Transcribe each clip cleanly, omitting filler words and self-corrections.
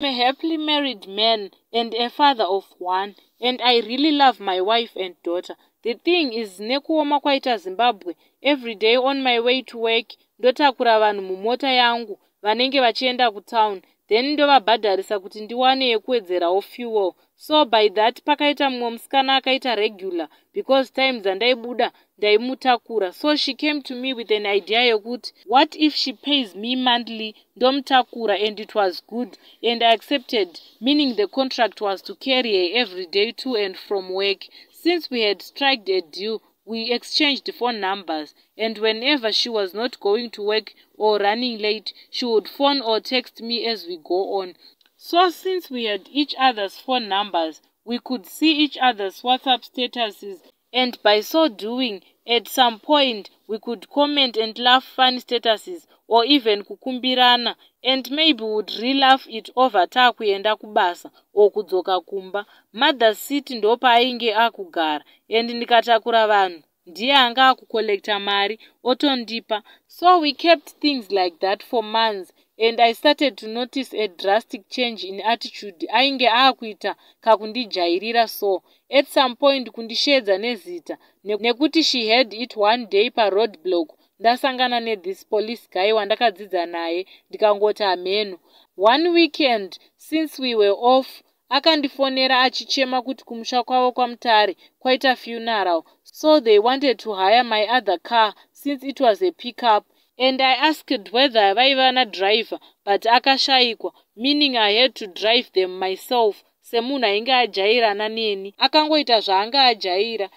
I'm a happily married man and a father of one, and I really love my wife and daughter. The thing is, nekuoma kwaita Zimbabwe, every day on my way to work ndotakura vanhu mumota yangu vanenge vachienda kutown, then ndovabhadharisa kuti ndiwane yekuwedzerawo fuel. So by that pakaita mumwe musikana akaita regular because time dzandaibuda ndaimutakura. So she came to me with an idea yekuti what if she pays me monthly ndomutakura, and it was good and I accepted, meaning the contract was to carry her every day to and from work. Since we had struck a deal, we exchanged phone numbers, and whenever she was not going to work or running late, she would phone or text me as we go on. So since we had each other's phone numbers, we could see each other's WhatsApp statuses, and by so doing, at some point we could comment and laugh funny statuses or even kukumbirana, and maybe would relaugh it over taakuenda kubasa or kudzoka kumba. Mother City ndopaainge akugara, and ndikatakura vanhu ndiye anga akucollecta mari otondipa. So we kept things like that for months, and I started to notice a drastic change in attitude. Ainge aakuita kakundijairira, so at some point kundisheedza nezita nekuti she had it one day paroad block ndasangana nethis police guy wandakadzidza naye, ndikangoti hameno. One weekend, since we were off, akandifonera achichema kuti kumusha kwavo kwaMutare kwaita funeral, so they wanted to hire my other car since it was a pickup, and I asked whether vaiva nadriver, but akashayikwa, meaning I had to drive them myself. Semunhu ainge ajairana neni, akangoita zvaanga ajaira,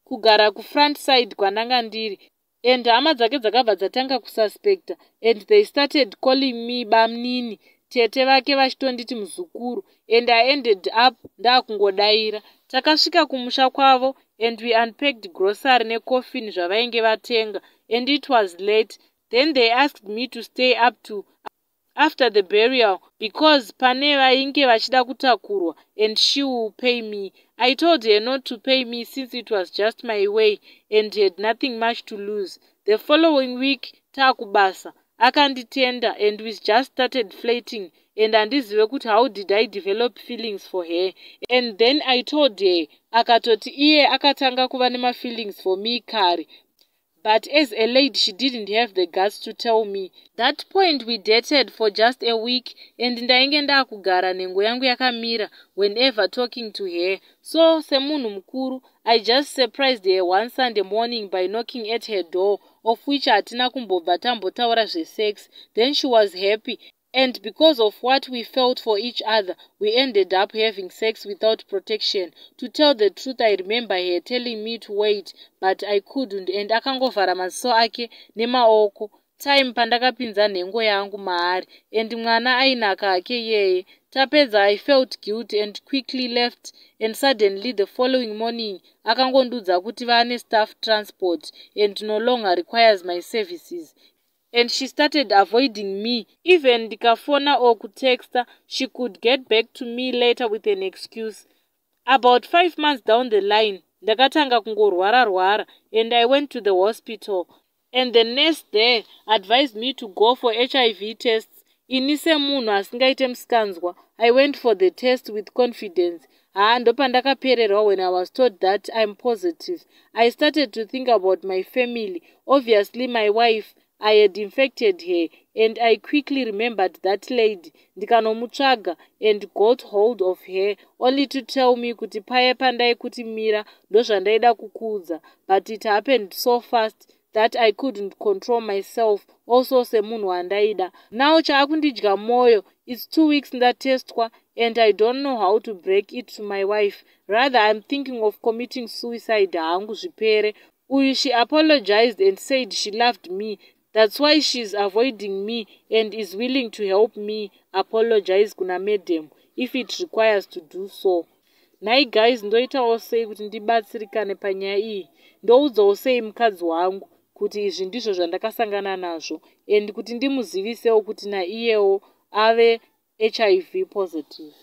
kugara kufront side kwandanga ndiri, and hama dzake dzakabva dzatanga kususpecta, and they started calling me bamnini, tete vake vachitonditi muzukuru, and I ended up ndaakungodaira. Takasvika kumusha kwavo and we unpacked grocery necoffin zvavainge vatenga, and it was late. Then they asked me to stay up to after the burial because pane vainge vachida kutakurwa and she will pay me. I told her not to pay me since it was just my way and had nothing much to lose. The following week taakubasa, akanditenda and we just started flirting, and handizive kuti how did I develop feelings for her. And then I told her, akatoti iye akatanga kuva nemafeelings for me kare, but as a lady she didn't have the guts to tell me. That point we dated for just a week, and ndainge ndaakugara nhengo yangu yakamira whenever talking to her. So semunhu mukuru, I just surprised her one Sunday morning by knocking at her door, of which hatina kumbobva tambotaura zvesex. Then she was happy, and because of what we felt for each other, we ended up having sex without protection. To tell the truth, I remember her telling me to wait, but I couldn't, and akangovhara maziso ake nemaoko time pandakapinza nhengo yangu maari, and mwana ainaka hake iyeye. Tapedza, I felt guilty and quickly left, and suddenly the following morning akangondiudza kuti vane staff transport and no longer requires my services, and she started avoiding me. Even ndikafona or kutexta, she could get back to me later with an excuse. About 5 months down the line, ndakatanga kungorwara rwara, and I went to the hospital, and the nurse there advised me to go for HIV tests. Ini semunhu asingaite musikanzwa, I went for the test with confidence. Haa, ndopandakapererwa when I was told that I'm positive. I started to think about my family, obviously my wife. I had infected her, and I quickly remembered that lady. Ndikanomutsvaga and got hold of her, only to tell me kuti paya pandaikuti mira ndozvandaida kukuudza, but it happened so fast that I couldn't control myself, also semunhu wandaida. Now chaakundidya mwoyo, it's 2 weeks ndatestwa, and I don't know how to break it to my wife. Rather, I'm thinking of committing suicide hangu zvipere. Uyu, she apologized and said she loved me, that's why she's avoiding me, and is willing to help me apologize kuna madam if it requires to do so. Nhai guys, ndoitawo sei kuti ndibatsirikane panyaya iyi? Ndoudzawo sei mukadzi wangu kuti izvi ndizvo zvandakasangana nazvo, and kuti ndimuzivisewo kuti naiyewo ave HIV positive?